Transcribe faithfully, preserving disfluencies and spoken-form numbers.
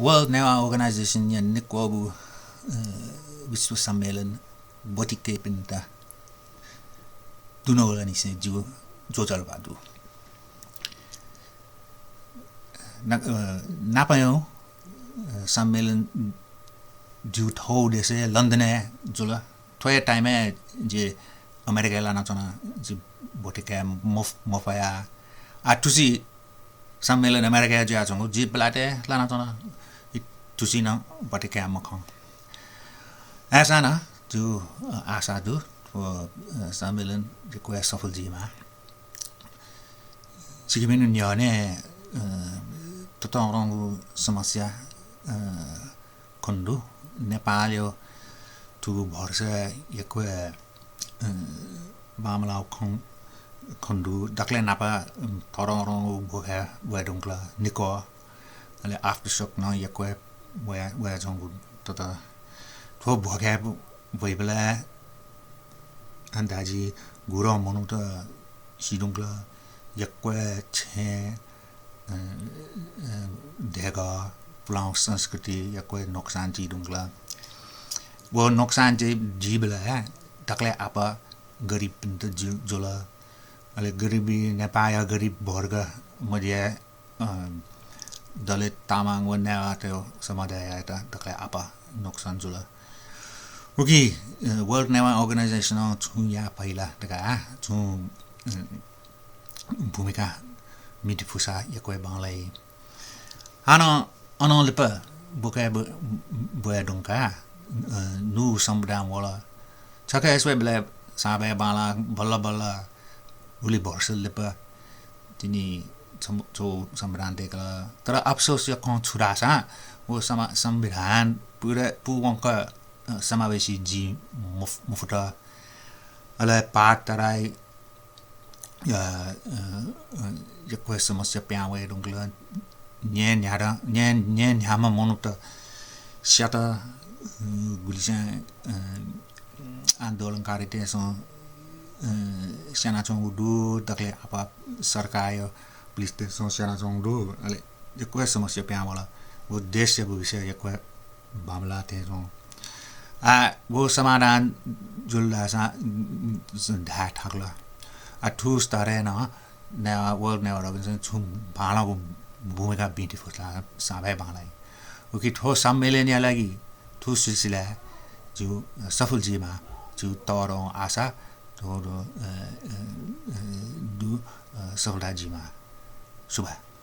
World Newah Organization या निक्वःगु, अ, विश्व सम्मेलन ब्वति कय्‌पिन्त दुनुगलंनिसें जिगु ज्वजलपा दु। ना-, अ, नापं, अ, सम्मेलन जिगु थःगु देशय् लन्डनय् जुल। थ्व हे time-य् जि अमेरिकाय् लानाच्वना, जि ब्वति काये मफ-, मफया। आः थुसी सम्मेलन अमेरिकाय् जुयाच्वंगु, जि बेलायतय् लानाच्वना, थुसी नं ब्वति काये मखं। अय्‌सां नं जिगु, अ, आशा दु, थ्व, अ, सम्मेलन यक्व हे सफल जुइमा। छिकपिनि न्ह्यःने, अ, ततःधंगु समस्या, अ, खनेदु। नेपालया थुगु वर्षय् यक्व, अ, बांमलाःगु खँ खनेदु। दकलय् न्हापां, अ, ततःधंगु भ्वखाय् वये धुंकल निक्वः। अले aftershock नं यक्व वया, वयाच्वंगु दत। थ्व भ्वखाय् वइबलय् अन्दाजी गुरं मनूत सी धुंकल, यक्व छेँ, अ, अ, देगः, पुलांगु संस्कृति यक्व नोक्सान जुइ धुंकल। व नोक्सान जुइ, जुइबलय् दकलय् आपाः गरिबपिन्त जु-, जुल। अले गरिबी, नेपाःया गरिब वर्ग मध्ये, अ, दलित, तामाङ व नेवाःतय् समुदाययात दकलय् आपाः नोक्सान जुल। उकी, अ, World Newah Organization-नं छुं याये फइ ला धकाः छुं, अ, भूमिका मिति फुसा यक्व हे बांलाइ। हानं अनं लिपा ब्वखाय् ब-, ब्वये धुंकाः, अ, न्हू संविधान वल। छखे स्वयेबलय् साँबाय् बांलाः बल्ल बल्ल गुलि वर्ष लिपा तिनि छम-, छगू संविधान दय्‌कल। तर अफसोसया खँ छु धाःसा व समा-, संविधान पुरा, पूवंक, अ, समावेशी जुइ मफ-, मफुत। अले पात तराई, अ, अ, अ, यक्व हे समस्या पिहां वये धुंकल। न्याय न्ह्यात, न्याय, न्याय न्ह्याम्ह मनूत स्यात, अ, गुलिसिनं, अ, आन्दोलनकारीतय्‌सं, अ, स्यानाच्वंगु दु, दकलय् आपाः सरकारया पुलिसतय्‌सं स्यानाच्वंगु दु। अले यक्व हे समस्या पिहां वल। व देशया भविष्य यक्व हे बांमलाः थें च्वं। आः व समाधान जुल धाःसा धाये थाकल। आः थुगु स्तरय् नं नेवाः, World Newah Organization छुं बांलाःगु भूमिका बीति फुसा साँबाय् बांलाइ। उकी थ्व सम्मेलनया लागि थ्व सिलसिला जिगु सफल जुइमा जिगु तःधंगु आशा, तःधंगु, अ, अ, अ, दु, अ, सफलता जुइमा। सुभाय्।